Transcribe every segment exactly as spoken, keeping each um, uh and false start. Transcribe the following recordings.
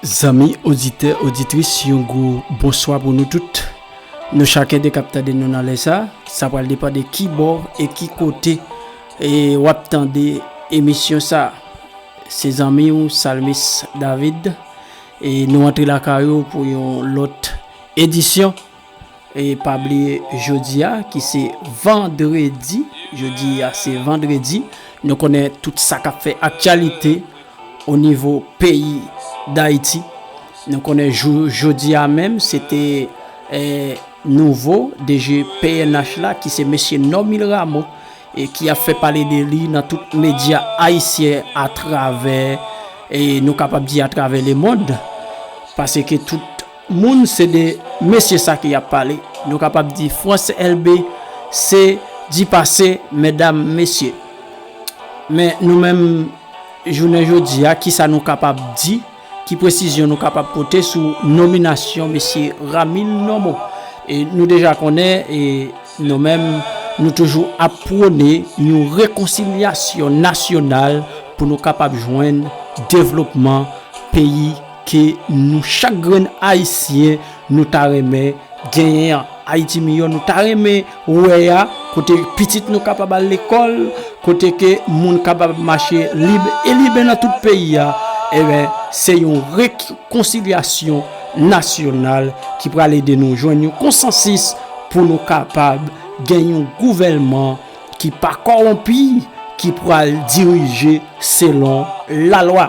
Zanmi oditè, oditris, yon gwo bonswa pou nou tout. Nou chaken de k ap tande nou nan lè sa, sa pral depann de ki bò e ki kote e w ap tande emisyon sa. Se zanmi w, Salmis David, e nou antre lakay ou pou yon lòt edisyon. E pa bliye jodi a, ki se vandredi, jodi a se vandredi, nou konnen tout sa k ap fè aktyalite o nivo peyi Dayiti. Nou konnen jou, jodi a menm, se te, eh, nouvo D G P N H la, ki se mesye Normil Rameau, e ki ap fè pale de li nan tout medya ayisyen atravè, e nou kapab di atravè lemonn, paske tout moun se de mesye sa ki ap pale. Nou kapab di Frantz Elbé se di pase, medam, mesye. Men nou menm, jounen jodi a, kisa nou kapab di? Ki presizyon nou kapab pote sou nominasyon mesye Ramil Normeau? E nou deja konnen, e nou menm, nou toujou ap pwone yon rekonsilyasyon nasyonal pou nou kapab jwenn devlopman peyi ke nou chak grenn Ayisyen nou ta renmen genyen an. Ayiti miyò nou ta renmen wè a, kote pitit nou kapab al lekòl, kote ke moun kapab mache lib e liben nan tout peyi a. Ebyen, se yon rekonsilyasyon nasyonal ki pral ede nou jwenn yon konsansis pou nou kapab gen yon gouvènman ki pa kòwonpi, ki pral dirije selon lalwa.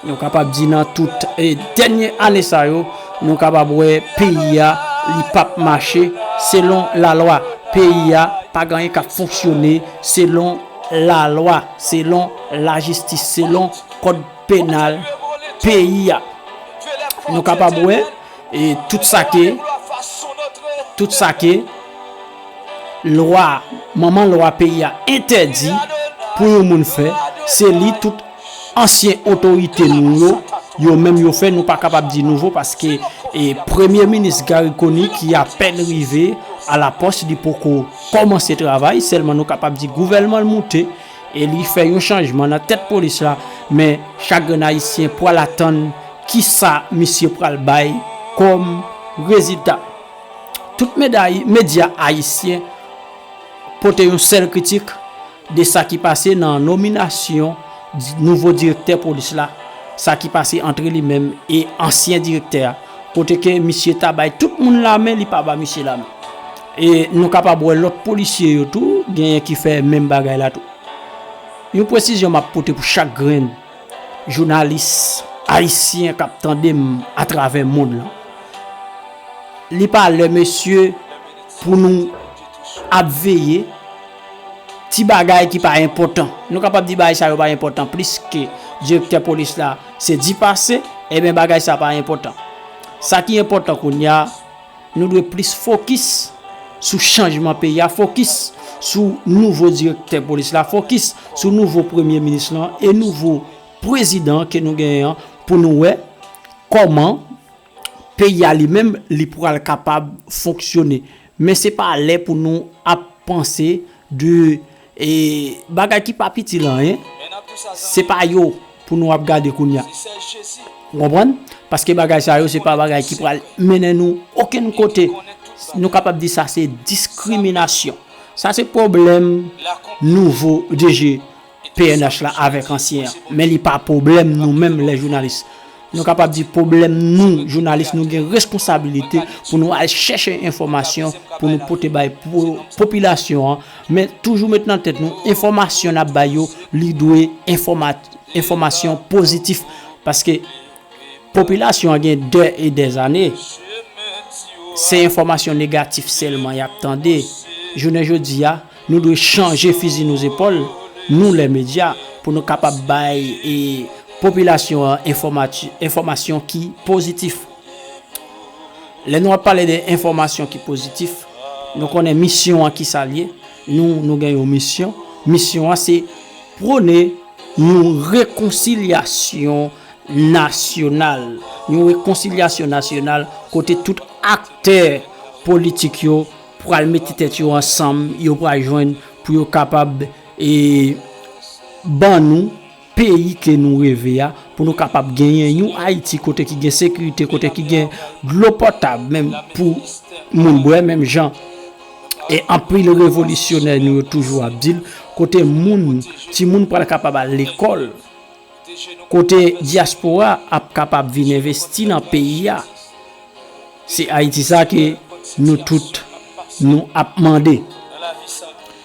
Nou kapab di nan tout, eh, dènye ane sa yo, nou kapab wè peyi a, li p ap mache selon lalwa. Peyi a pa gen anyen k ap fonksyone selon lalwa, selon lajistis, selon kòd penal peyi a. Nou kapab wè, e tout sa ke, tout sa ke lwa, manman lwa peyi a entèdi pou yon moun fè, se li tout ansyen otorite nou yo, yo menm yo fè, nou pa kapab di nouvo, paske, e, Premye Minis Garry Conille ki apèn rive a la pòs, li poko kòmanse travay, sèlman nou kapab di gouvènman l moute, e li fè yon chanjman nan tèt polis la, men chak grenn Ayisyen pral atann kisa misye pral bay kòm rezilta. Tout medya, medya ayisyen pote yon sèl kritik de sa ki pase nan nominasyon di, nouvo direktè polis la, sa ki pase antre li menm e ansyen direktè a, kote ke misye ta bay tout moun lamen, li pa ba misye lamen. E nou kapab wè lòt polisye yo tou, genyen ki fè menm bagay la tou. Yon presizyon m ap pote pou chak grenn jounalis ayisyen k ap tande m atravè mond lan. Li pa lè, mesye, pou nou ap veye ti bagay ki pa enpòtan. Nou kapab di bagay sa yo pa enpòtan plis ke direktè polis la se di pase, ebyen bagay sa pa enpòtan. Sa ki enpòtan kounye a, nou dwe plis fokis sou chanjman peyi a, fokis sou nouvo direktè polis la, fokis sou nouvo premye minis lan e nouvo prezidan ke nou genyen an pou nou wè kòman peyi a li menm li pral kapab fonksyone. Men se pa lè pou nou ap panse de, e, bagay ki pa itil anyen. Se pa yo pou nou ap gade kounye a. Ou konprann? Paske bagay sa yo se pa bagay ki pral mennen nou okenn kote. Nou kapab di sa se diskriminasyon. Sa se pwoblèm nouvo D G P N H la avèk ansyen an. Men li pa pwoblèm nou menm lè jounalis. Nou kapab di pwoblèm nou, jounalis, nou gen responsabilite pou nou al chèche enfòmasyon, pou nou pote bay po-, popilasyon an. Men toujou met nan tèt nou, enfòmasyon n ap bay yo, li dwe enfòma-, enfòmasyon pozitif. Paske popilasyon an gen dè e dè zane, se enfòmasyon negatif sèlman y ap tande. Jounen jodi a, nou dwe chanje fizi nou zepòl, nou lè medya, pou nou kapab bay, e, popilasyon an enfòmati-, enfòmasyon ki pozitif. Lè nou ap pale de enfòmasyon ki pozitif, nou konnen misyon an ki sa l ye. Nou, nou gen yon misyon. Misyon an se pwone yon rekonsilyasyon nasyonal. Yon rekonsilyasyon nasyonal kote tout aktè politik yo pral mete tèt yo ansanm, yo pral jwenn pou yo kapab, e, ban nou peyi ke nou reve a, pou nou kapab genyen yon Ayiti kote ki gen sekirite, kote ki gen dlo potab menm pou moun bwè menm jan. E anpil revolisyonè nou yo toujou ap di l, kote moun, timoun pral kapab al lekòl, kote dyaspora ap kapab vin envesti nan peyi a. Se Ayiti sa ke nou tout nou ap mande.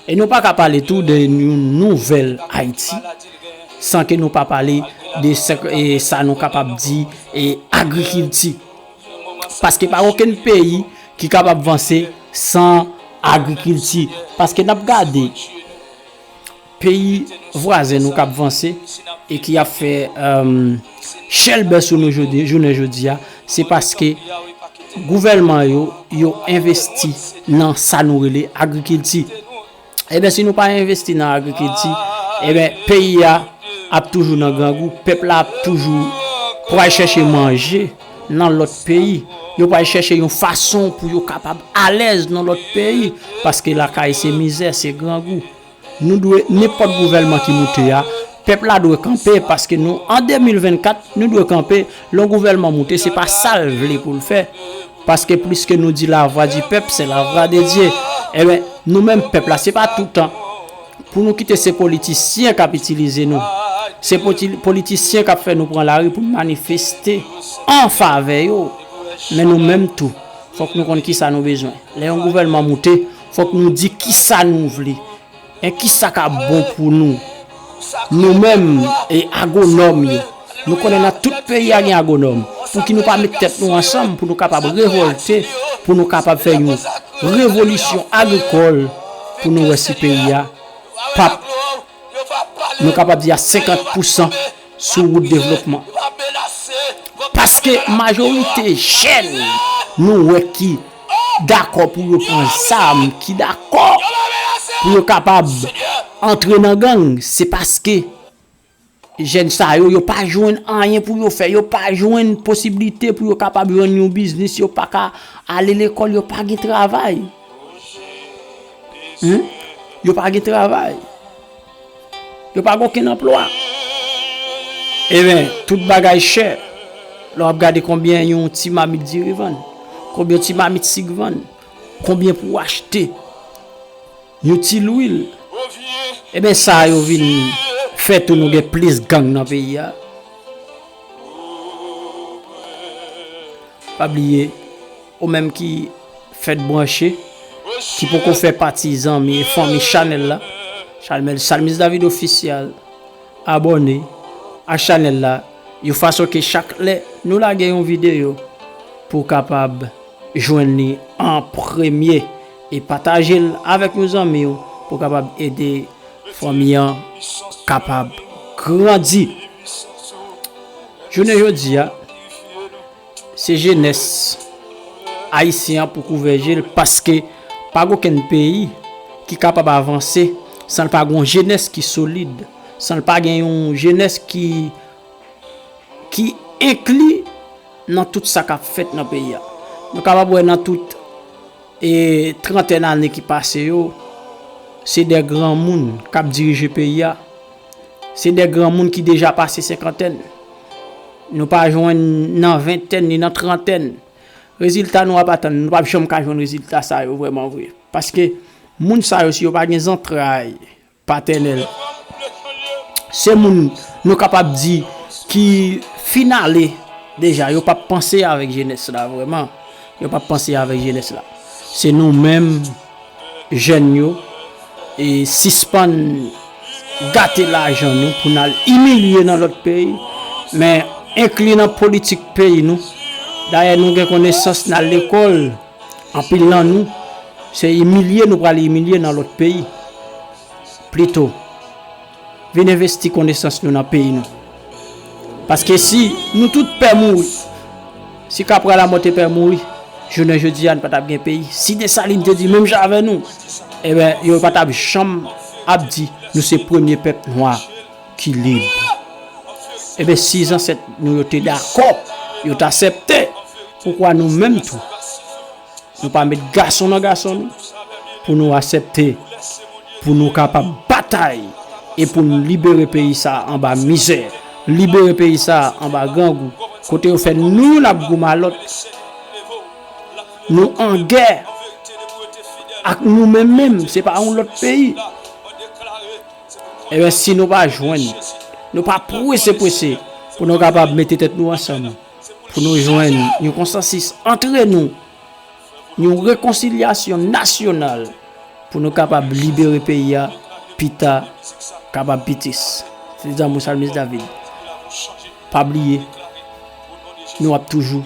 E nou pa ka pale tou de yon nouvèl Ayiti san ke nou pa pale de sa, e sa nou kapab di, e agrikilti. Paske pa okenn peyi ki kapab vanse san agrikilti. Paske n ap gade peyi vwazen nou k ap vanse e ki ap fè, èm, chèlbè sou nou jodi, jounen jodi a, se paske gouvènman yo, yo envesti nan sa nou rele agrikilti. Ebyen, si nou pa envesti nan agrikilti, ebyen, peyi a ap toujou nan grangou, pèp la ap toujou pral chèche manje nan lòt peyi. Yo pral chèche yon fason pou yo kapab alèz nan lòt peyi, paske lakay se mizè, se grangou. Nou dwe, nenpòt gouvèlman ki moute a, pèp la dwe kanpe, paske nou, an de mil vennkat, nou dwe kanpe. Lè yon gouvèlman moute, se pa sa l vle pou l fè. Paske pliske nou di la voix du peuple, c'est la voix de Dieu. Ebyen, nou menm pèp la, se pa toutan pou nou kite se politisyen k ap itilize nou. Se poti-, politisyen k ap fè nou pran lari pou n manifeste an favè yo. Men nou menm tou, fòk nou konn kisa nou bezwen. Lè yon gouvèlman moute, fòk nou di kisa nou vle. E kisa k ap bon pou nou? Nou menm, e agwonòm yo, nou konnen nan tout peyi a gen agwonòm. Pouki nou pa met tèt nou ansanm pou nou kapab revòlte, pou nou kapab fè yon revolisyon agrikòl, pou nou wè si peyi a p ap, nou kapab di a senkant pousan sou wout devlopman. Paske majorite jèn nou wè ki dakò pou yo pran zam, ki dakò pou yo kapab antre nan gang, se paske jèn sa yo, yo pa jwenn anyen pou yo fè, yo pa jwenn posiblite pou yo kapab jwenn yon biznis, yo pa ka ale lekòl, yo pa gen travay. Hmm? Yo pa gen travay. Yo pa gen okenn anplwa. Ebyen, tout bagay chè. Lè w ap gade konbyen yon ti mamit diri vann, konbyen ti mamit sik vann, konbyen pou w achte yon ti lwil. Ebyen, sa yo vin fè tou nou gen plis gang nan peyi a. Pa bliye, ou menm ki fèk branche, ki poko fè pati zanmi e fanmi chanèl la, chanèl Salmis David Official, abòne a chanèl la, yon fason ke chak lè nou lage yon videyo, pou w kapab jwenn li an premye e pataje l avèk yon zanmi w pou w kapab ede fanmi an kapab grandi. Jounen jodi a, se jenès ayisyen an pou k ouvè je l, paske pa gen okenn peyi ki kapab avanse san l pa gen yon jenès ki solid, san l pa gen yon jenès ki, ki enkli nan tout sa k ap fèt nan peyi a. Nou kapab wè nan tout, e, trantèn ane ki pase yo, se de granmoun k ap dirije peyi a. Se de granmoun ki deja pase senkantèn. Nou pa jwenn nan ventèn ni nan trantèn. Rezilta nou ap atann, nou p ap janm ka jwenn rezilta sa yo vrèman vre. Paske moun sa yo, si yo pa gen zantray patènèl, se moun nou kapab di ki fin ale deja, yo p ap panse avèk jenès la vrèman. Yo p ap panse avèk jenès la. Se nou menm jèn yo, e sispann gate lajan nou pou n al imilye nan lòt peyi, men enkli nan politik peyi nou. Dayè, nou gen konesans, n al lekòl, anpil nan nou, se imilye nou pral imilye nan lòt peyi. Plito, vin envesti konesans nou nan peyi nou. Paske si nou tout pè mouri, si Kapra Lamò te pè mouri, jounen jodi a, n pa t ap gen peyi. Si Desalin te di menm jan avè nou, ebyen, yo pa t ap janm ap di nou se premye pèp nwa ki lib. Ebyen, si zansèt nou yo te dakò, yo t aksepte, poukwa nou menm tou, nou pa met gason nan gason nou, pou nou aksepte, pou nou kapab batay e pou n libere peyi sa a anba mizè, libere peyi sa a anba grangou, kote yo fè nou youn ap goumen a lòt, nou an gè ak nou menm menm, se pa yon lòt peyi. Ebyen, si nou pa jwenn, nou pa prese prese pou nou kapab mete tèt nou ansanm, pou nou jwenn yon konsansis antre nou, yon rekonsilyasyon nasyonal, pou nou kapab libere peyi a pita kapab pitis. Se zanmi w Salmis David. Pa bliye, nou ap toujou